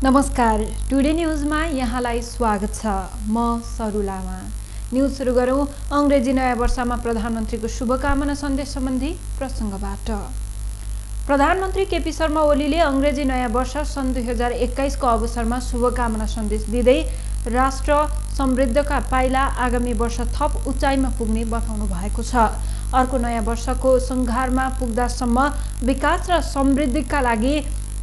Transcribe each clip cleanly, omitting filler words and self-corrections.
नमस्कार, टुडे न्यूजमा यहाँलाई स्वागत छ। म सरुलामा। न्यूज सुरु गरौँ अंग्रेजी नयाँ वर्षमा प्रधानमन्त्रीको शुभकामना सन्देश सम्बन्धी प्रसङ्गबाट। प्रधानमन्त्री केपी शर्मा ओलीले अंग्रेजी नयाँ वर्ष सन् 2021 को अवसरमा शुभकामना सन्देश दिँदै राष्ट्र समृद्धका पाइला आगामी वर्ष थप उचाइमा पुग्ने बताउनु भएको छ। अर्को नयाँ वर्षको सङ्घारमा पुग्दासम्म विकास र समृद्धिका लागि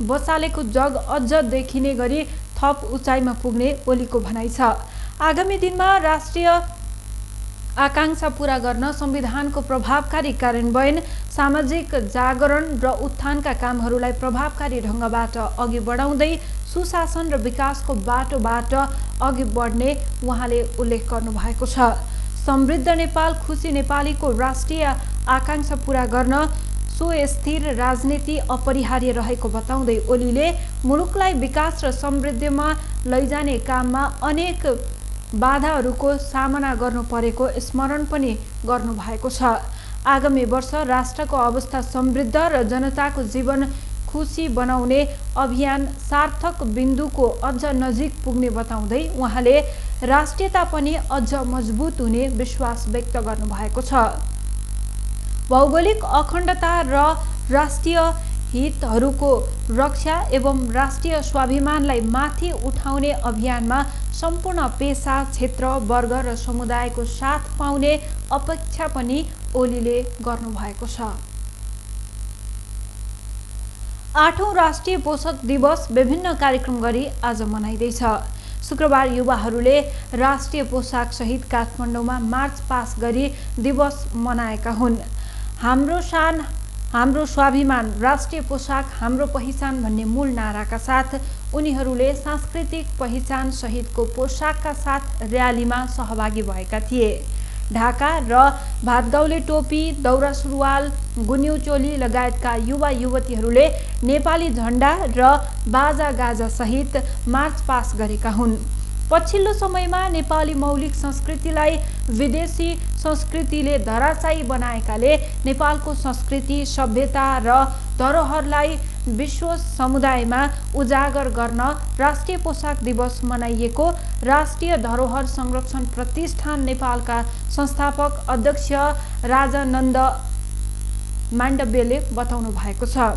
बसालेको जग अझ देखिने गरी थप उचाइमा पुग्ने ओलीको भनाइ छ। आगामी दिनमा राष्ट्रिय आकांक्षा पूरा गर्न संविधानको प्रभावकारी कार्यान्वयन, सामाजिक जागरण र उत्थानका कामहरूलाई प्रभावकारी ढङ्गबाट अघि बढाउँदै सुशासन र विकासको बाटोबाट अघि बढ्ने उहाँले उल्लेख गर्नुभएको छ। समृद्ध नेपाल, खुशी नेपालीको राष्ट्रिय आकांक्षा पूरा गर्न सुस्थिर राजनीति अपरिहार्य रहेको बताउँदै ओलीले मुलुकलाई विकास र समृद्धिमा लैजाने काममा अनेक बाधाहरूको सामना गर्नु परेको स्मरण पनि गर्नुभएको छ। आगामी वर्ष राष्ट्रको अवस्था समृद्ध र जनताको जीवन खुशी बनाउने अभियान सार्थक बिन्दुको अझ नजिक पुग्ने बताउँदै उहाँले राष्ट्रियता पनि अझ मजबुत हुने विश्वास व्यक्त गर्नुभएको छ। भौगोलिक अखण्डता र राष्ट्रिय हितहरूको रक्षा एवं राष्ट्रिय स्वाभिमानलाई माथि उठाउने अभियानमा सम्पूर्ण पेशा, क्षेत्र, वर्ग र समुदायको साथ पाउने अपेक्षा पनि ओलीले गर्नुभएको छ। 8औं राष्ट्रिय पोषक दिवस विभिन्न कार्यक्रम गरी आज मनाइँदैछ। शुक्रबार युवाहरूले राष्ट्रिय पोशाक सहित काठमाडौँमा मार्च पास गरी दिवस मनाएका हुन्। हाम्रो शान, हाम्रो स्वाभिमान, राष्ट्रिय पोशाक हाम्रो पहिचान भन्ने मूल नाराका साथ उनीहरूले सांस्कृतिक पहिचान सहितको पोशाकका साथ र्यालीमा सहभागी भएका थिए। ढाका र भातगाउँले टोपी, दौरा सुरुवाल, गुन्यू चोली लगायतका युवा युवतीहरूले नेपाली झण्डा र बाजा गाजा सहित मार्च पास गरेका हुन्। पछिल्लो समयमा नेपाली मौलिक संस्कृतिलाई विदेशी संस्कृतिले धराशायी बनाएकाले नेपालको संस्कृति, सभ्यता र धरोहरलाई विश्व समुदायमा उजागर गर्न राष्ट्रिय पोशाक दिवस मनाइएको राष्ट्रिय धरोहर संरक्षण प्रतिष्ठान नेपालका संस्थापक अध्यक्ष राजानन्द माण्डव्यले बताउनु भएको छ।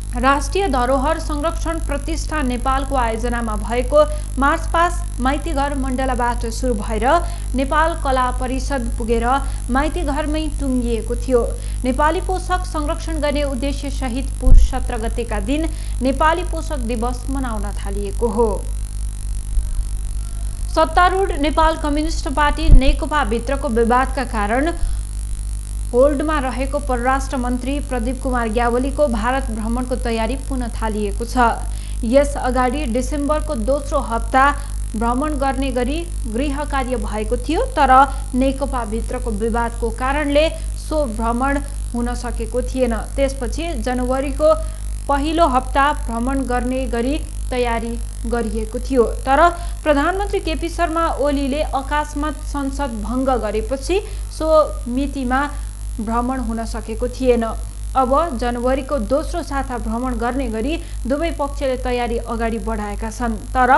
राष्ट्रिय धरोहर संरक्षण प्रतिष्ठान नेपालको आयोजनामा भएको मार्च पास माइतीघर मण्डलाबाट सुरु भएर नेपाल कला परिषद पुगेर माइतीघरमै टुङ्गिएको थियो। नेपाली पोषक संरक्षण गर्ने उद्देश्य सहित पुस 17 गतेका दिन नेपाली पोषक दिवस मनाउन थालिएको हो। सत्तारूढ नेपाल कम्युनिस्ट पार्टी नेकपा भित्रको विवादका कारण होल्डमा रहेको परराष्ट्र मन्त्री प्रदीप कुमार ग्यावालीको भारत भ्रमणको तयारी पुनः थालिएको छ। यस अगाडि डिसेम्बरको दोस्रो हप्ता भ्रमण गर्ने गरी गृह कार्य भएको थियो, तर नेकपा भित्रको विवादको कारणले सो भ्रमण हुन सकेको थिएन। त्यसपछि जनवरीको पहिलो हप्ता भ्रमण गर्ने गरी तयारी गरिएको थियो, तर प्रधानमन्त्री केपी शर्मा ओलीले अकस्मात संसद भङ्ग गरेपछि सो मितिमा भ्रमण हुन सकेको थिएन। अब जनवरीको दोस्रो साता भ्रमण गर्ने गरी दुवै पक्षले तयारी अगाडि बढाएका छन्, तर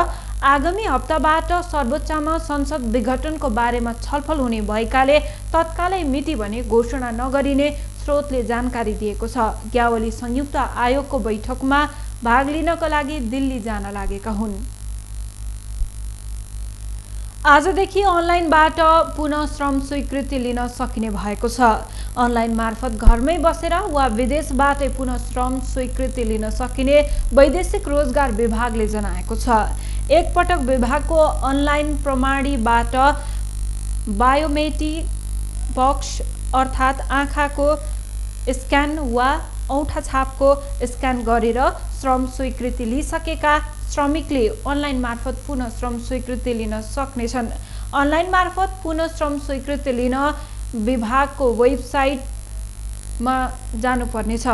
आगामी हप्ताबाट सर्वोच्चमा संसद विघटनको बारेमा छलफल हुने भएकाले तत्कालै मिति भने घोषणा नगरिने स्रोतले जानकारी दिएको छ। ग्यावाली संयुक्त आयोगको बैठकमा भाग लिनका लागि दिल्ली जान लागेका हुन्। आजदेखि अनलाइनबाट पुनः श्रम स्वीकृति लिन सकिने भएको छ। अनलाइन मार्फत घरमै बसेर वा विदेशबाटै पुनः श्रम स्वीकृति लिन सकिने वैदेशिक रोजगार विभागले जनाएको छ। एकपटक विभागको अनलाइन प्रणालीबाट बायोमेट्रिक बक्स अर्थात् आँखाको स्क्यान वा औँठा छापको स्क्यान गरेर श्रम स्वीकृति लिइसकेका श्रमिकले अनलाइन मार्फत पुनः श्रम स्वीकृति लिन सक्नेछन्। अनलाइन मार्फत पुनः श्रम स्वीकृति लिन विभागको वेबसाइटमा जानुपर्नेछ।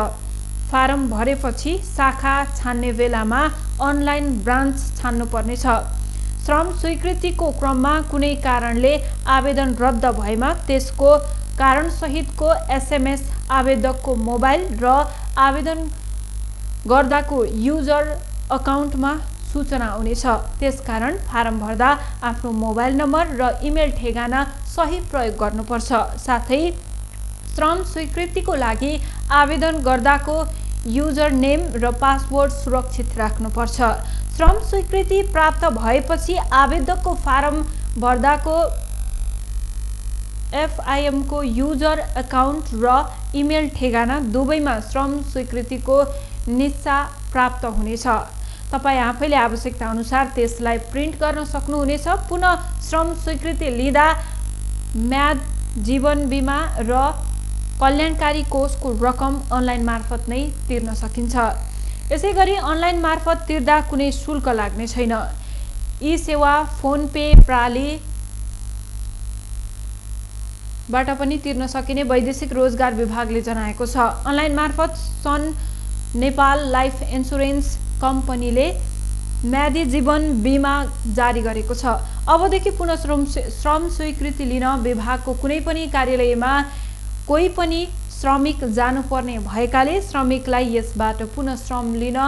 फारम भरेपछि शाखा छान्ने बेलामा अनलाइन ब्रान्च छान्नुपर्नेछ। श्रम स्वीकृतिको क्रममा कुनै कारणले आवेदन रद्द भएमा त्यसको कारणसहितको SMS आवेदकको मोबाइल र आवेदन गर्दाको युजर अकाउन्टमा सूचना आउनेछ। त्यसकारण फारम भर्दा आफ्नो मोबाइल नम्बर र इमेल ठेगाना सही प्रयोग गर्नुपर्छ। साथै श्रम स्वीकृतिको लागि आवेदन गर्दाको युजर नेम र पासवर्ड सुरक्षित राख्नुपर्छ। श्रम स्वीकृति प्राप्त भएपछि आवेदकको फारम भर्दाको FIM को युजर अकाउन्ट र इमेल ठेगाना दुवैमा श्रम स्वीकृतिको निस्सा प्राप्त हुनेछ। तपाईँ आफैले आवश्यकता अनुसार त्यसलाई प्रिन्ट गर्न सक्नुहुनेछ। पुनः श्रम स्वीकृति लिँदा म्याद, जीवन बिमा र कल्याणकारी कोषको रकम अनलाइन मार्फत नै तिर्न सकिन्छ। यसैगरी अनलाइन मार्फत तिर्दा कुनै शुल्क लाग्ने छैन। ई सेवा फोन पे, प्राली बाट पनि तिर्न सकिने वैदेशिक रोजगार विभागले जनाएको छ। अनलाइन मार्फत सन नेपाल लाइफ इन्स्योरेन्स कम्पनीले म्यादी जीवन बिमा जारी गरेको छ। अबदेखि पुनः श्रम स्वीकृति लिन विभागको कुनै पनि कार्यालयमा कोही पनि श्रमिक जानुपर्ने भएकाले श्रमिकलाई यसबाट पुनः श्रम लिन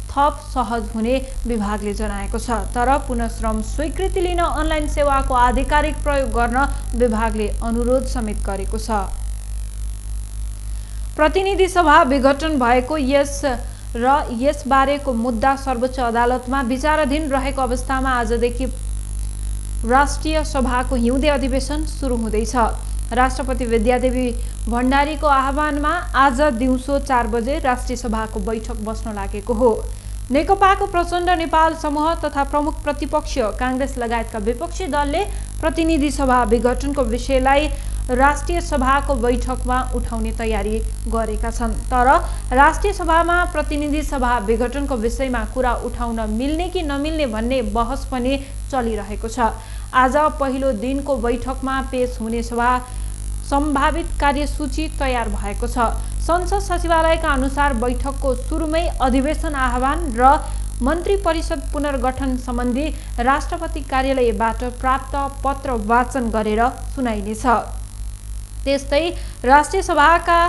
थप सहज हुने विभागले जनाएको छ। तर पुनः श्रम स्वीकृति लिन अनलाइन सेवाको आधिकारिक प्रयोग गर्न विभागले अनुरोध समेत गरेको छ। प्रतिनिधि सभा विघटन भएको यसबारेको मुद्दा सर्वोच्च अदालतमा विचाराधीन रहेको अवस्थामा आजदेखि राष्ट्रिय सभाको हिउँदे अधिवेशन सुरु हुँदैछ। राष्ट्रपति विद्यादेवी भण्डारीको आह्वानमा आज दिउँसो 4 बजे राष्ट्रिय सभाको बैठक बस्न लागेको हो। नेकपाको प्रचण्ड नेपाल समूह तथा प्रमुख प्रतिपक्ष कांग्रेस लगायतका विपक्षी दलले प्रतिनिधि सभा विघटनको विषयलाई राष्ट्रिय सभाको बैठकमा उठाउने तयारी गरेका छन्। तर राष्ट्रिय सभामा प्रतिनिधि सभा विघटनको विषयमा कुरा उठाउन मिल्ने कि नमिल्ने भन्ने बहस पनि चलिरहेको छ। आज पहिलो दिनको बैठकमा पेश हुने सम्भावित कार्यसूची तयार भएको छ। संसद सचिवालयका अनुसार बैठकको सुरुमै अधिवेशन आह्वान र मन्त्री परिषद पुनर्गठन सम्बन्धी राष्ट्रपति कार्यालयबाट प्राप्त पत्र वाचन गरेर सुनाइनेछ। त्यस्तै राष्ट्रिय सभाका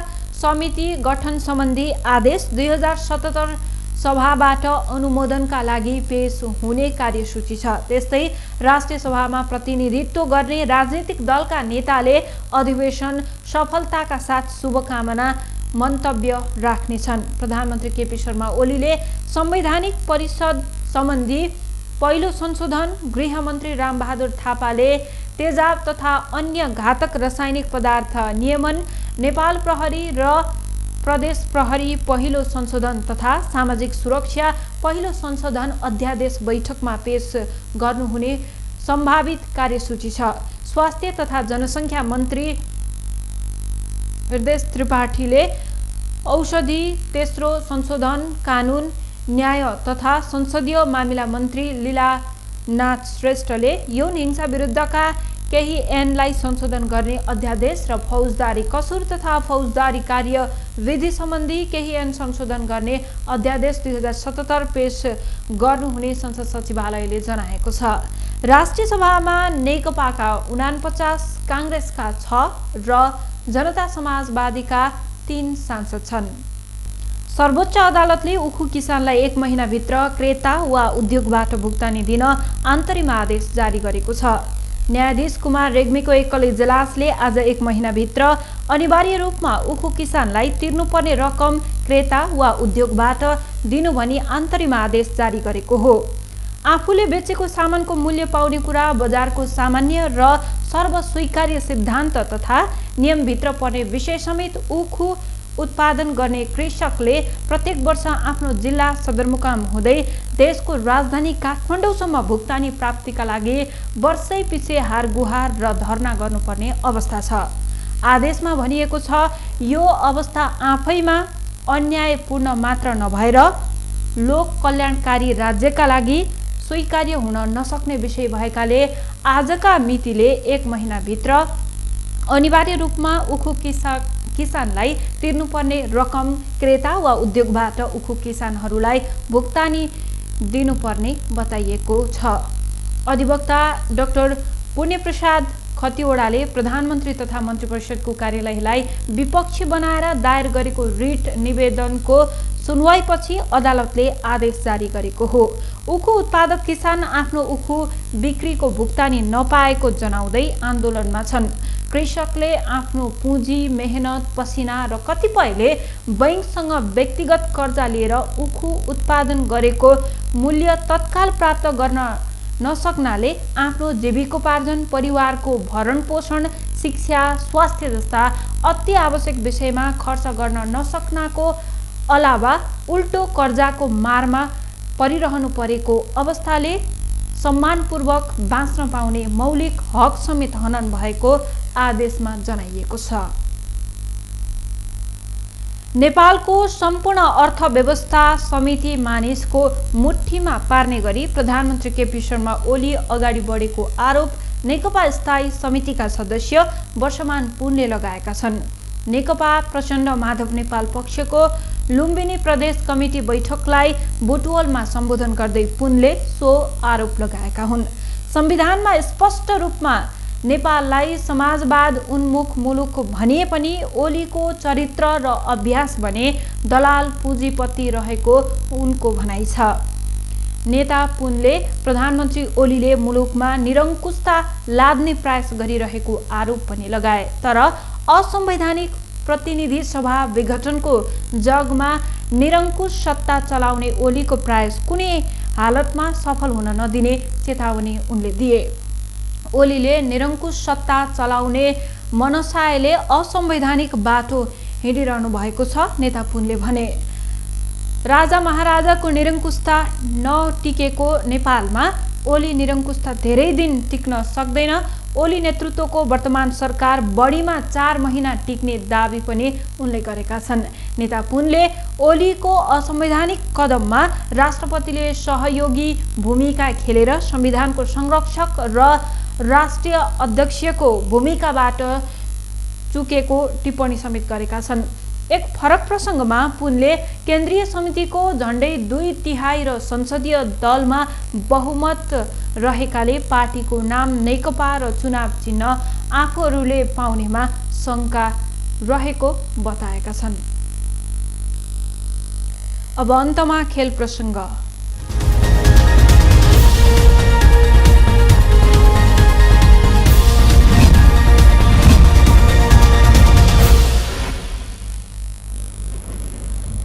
समिति गठन सम्बन्धी आदेश 2077 सभाबाट अनुमोदनका लागि पेश हुने कार्यसूची छ। त्यस्तै राष्ट्रिय सभामा प्रतिनिधित्व गर्ने राजनीतिक दलका नेताले अधिवेशन सफलताका साथ शुभकामना मन्तव्य राख्नेछन्। प्रधानमन्त्री केपी शर्मा ओलीले संवैधानिक परिषद सम्बन्धी पहिलो संशोधन, गृहमन्त्री रामबहादुर थापाले तेजाब तथा अन्य घातक रासायनिक पदार्थ नियमन, नेपाल प्रहरी र प्रदेश प्रहरी पहिलो संशोधन तथा सामाजिक सुरक्षा पहिलो संशोधन अध्यादेश बैठकमा पेश गर्नुहुने सम्भावित कार्यसूची छ। स्वास्थ्य तथा जनसङ्ख्या मन्त्री हृदय त्रिपाठीले औषधि तेस्रो संशोधन कानुन, न्याय तथा संसदीय मामिला मन्त्री लीलानाथ श्रेष्ठले यौन हिंसा विरुद्धका केही ऐनलाई संशोधन गर्ने अध्यादेश र फौजदारी कसुर तथा फौजदारी कार्यविधि सम्बन्धी केही ऐन संशोधन गर्ने अध्यादेश 2077 पेश गर्नुहुने संसद सचिवालयले जनाएको छ। राष्ट्रिय सभामा नेकपाका 49, कांग्रेसका 6 र जनता समाजवादीका 3 सांसद छन्। सर्वोच्च अदालतले उखु किसानलाई 1 महिनाभित्र क्रेता वा उद्योगबाट भुक्तानी दिन अन्तरिम आदेश जारी गरेको छ। न्यायाधीश कुमार रेग्मीको एकल इजलासले आज 1 महिनाभित्र अनिवार्य रूपमा उखु किसानलाई तिर्नुपर्ने रकम क्रेता वा उद्योगबाट दिनु भनी अन्तरिम आदेश जारी गरेको हो। आफूले बेचेको सामानको मूल्य पाउने कुरा बजारको सामान्य र सर्वस्वीकार्य सिद्धान्त तथा नियमभित्र पर्ने विषय समेत उखु उत्पादन गर्ने कृषकले प्रत्येक वर्ष आफ्नो जिल्ला सदरमुकाम हुँदै देशको राजधानी काठमाडौँसम्म भुक्तानी प्राप्तिका लागि वर्षै पछि हारगुहार र धरना गर्नुपर्ने अवस्था छ। आदेशमा भनिएको छ, यो अवस्था आफैमा अन्यायपूर्ण मात्र नभएर लोक कल्याणकारी राज्यका लागि स्वीकार्य हुन नसक्ने विषय भएकाले आजका मितिले 1 महिनाभित्र अनिवार्य रूपमा उखु किसानलाई तिर्नुपर्ने रकम क्रेता वा उद्योगबाट उखु किसानहरूलाई भुक्तानी दिनुपर्ने बताइएको छ। अधिवक्ता डाक्टर पुण्यप्रसाद खतिवडाले प्रधानमन्त्री तथा मन्त्री परिषदको कार्यालयलाई विपक्षी बनाएर दायर गरेको रिट निवेदनको सुनवाईपछि अदालतले आदेश जारी गरेको हो। उखु उत्पादक किसान आफ्नो उखु बिक्रीको भुक्तानी नपाएको जनाउँदै आन्दोलनमा छन्। कृषकले आफ्नो पुँजी, मेहनत, पसिना र कतिपयले बैंकसँग व्यक्तिगत कर्जा लिएर उखु उत्पादन गरेको मूल्य तत्काल प्राप्त गर्न नसक्नाले आफ्नो जीविकोपार्जन, परिवारको भरणपोषण, शिक्षा, स्वास्थ्य जस्ता अति आवश्यक विषयमा खर्च गर्न नसक्नाको अलावा उल्टो कर्जाको मारमा परिरहनु परेको अवस्थाले सम्मानपूर्वक बाँच्न पाउने मौलिक हक समेत हनन भएको आदेशमा जनाइएको छ। नेपालको सम्पूर्ण अर्थव्यवस्था समिति मानिसको मुठ्ठीमा पार्ने गरी प्रधानमन्त्री केपी शर्मा ओली अगाडि बढेको आरोप नेकपा स्थायी समितिका सदस्य वर्षमान पुनले लगाएका छन्। नेकपा प्रचण्ड माधव नेपाल पक्षको लुम्बिनी प्रदेश कमिटी बैठकलाई बुटवलमा सम्बोधन गर्दै पुनले सो आरोप लगाएका हुन्। संविधानमा स्पष्ट रूपमा नेपाललाई समाजवाद उन्मुख मुलुक भनिए पनि ओलीको चरित्र र अभ्यास भने दलाल पुँजीपति रहेको उनको भनाइ छ। नेता पुनले प्रधानमन्त्री ओलीले मुलुकमा निरङ्कुशता लाद्ने प्रयास गरिरहेको आरोप पनि लगाए। तर असंवैधानिक प्रतिनिधि सभा विघटनको जगमा निरङ्कुश सत्ता चलाउने ओलीको प्रयास कुनै हालतमा सफल हुन नदिने चेतावनी उनले दिए। ओलीले निरङ्कुश सत्ता चलाउने मनसायले असंवैधानिक बाटो हिँडिरहनु भएको छ, नेता पुनले भने। राजा महाराजाको निरङ्कुशता नटिकेको नेपालमा ओली निरङ्कुशता धेरै दिन टिक्न सक्दैन। ओली नेतृत्वको वर्तमान सरकार बढीमा 4 महिना टिक्ने दाबी पनि उनले गरेका छन्। नेता पुनले ओलीको असंवैधानिक कदममा राष्ट्रपतिले सहयोगी भूमिका खेलेर संविधानको संरक्षक र राष्ट्रिय अध्यक्षको भूमिकाबाट चुकेको टिप्पणी समेत गरेका छन्। एक फरक प्रसङ्गमा पुनले केन्द्रीय समितिको झण्डै 2/3 र संसदीय दलमा बहुमत रहेकाले पार्टीको नाम नेकपा र चुनाव चिन्ह आफूहरूले पाउनेमा शङ्का रहेको बताएका छन्। अब अन्तमा खेल प्रसङ्ग।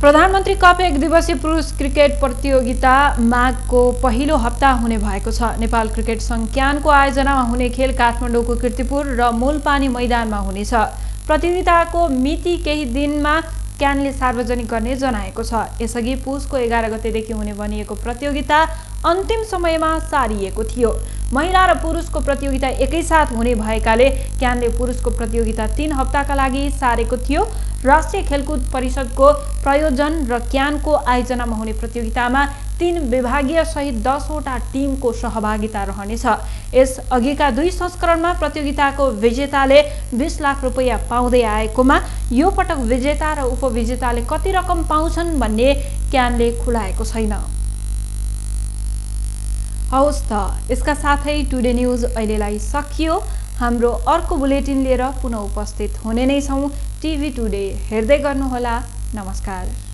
प्रधानमन्त्री कप 1 दिवसीय पुरुष क्रिकेट प्रतियोगिता माघको पहिलो हप्ता हुने भएको छ। नेपाल क्रिकेट संघ क्यानको आयोजनामा हुने खेल काठमाडौँको कीर्तिपुर र मूलपानी मैदानमा हुनेछ। प्रतियोगिताको मिति केही दिनमा क्यानले सार्वजनिक गर्ने जनाएको छ। यसअघि पुसको 11 गतेदेखि हुने भनिएको प्रतियोगिता अन्तिम समयमा सारिएको थियो। महिला र पुरुषको प्रतियोगिता एकैसाथ हुने भएकाले क्यानले पुरुषको प्रतियोगिता 3 हप्ताका लागि सारेको थियो। राष्ट्रिय खेलकुद परिषदको प्रायोजन र क्यानको आयोजनामा हुने प्रतियोगितामा 3 विभागीय सहित 10वटा टिमको सहभागिता रहनेछ। यस अघिका 2 संस्करणमा प्रतियोगिताको विजेताले 20 लाख रुपैयाँ पाउँदै आएकोमा यो पटक विजेता र उपविजेताले कति रकम पाउँछन् भन्ने क्यानले खुलाएको छैन। हवस् त, यसका साथै टुडे न्युज अहिलेलाई सकियो। हाम्रो अर्को बुलेटिन लिएर पुनः उपस्थित हुने नै छौँ। टिभी टुडे हेर्दै गर्नुहोला। नमस्कार।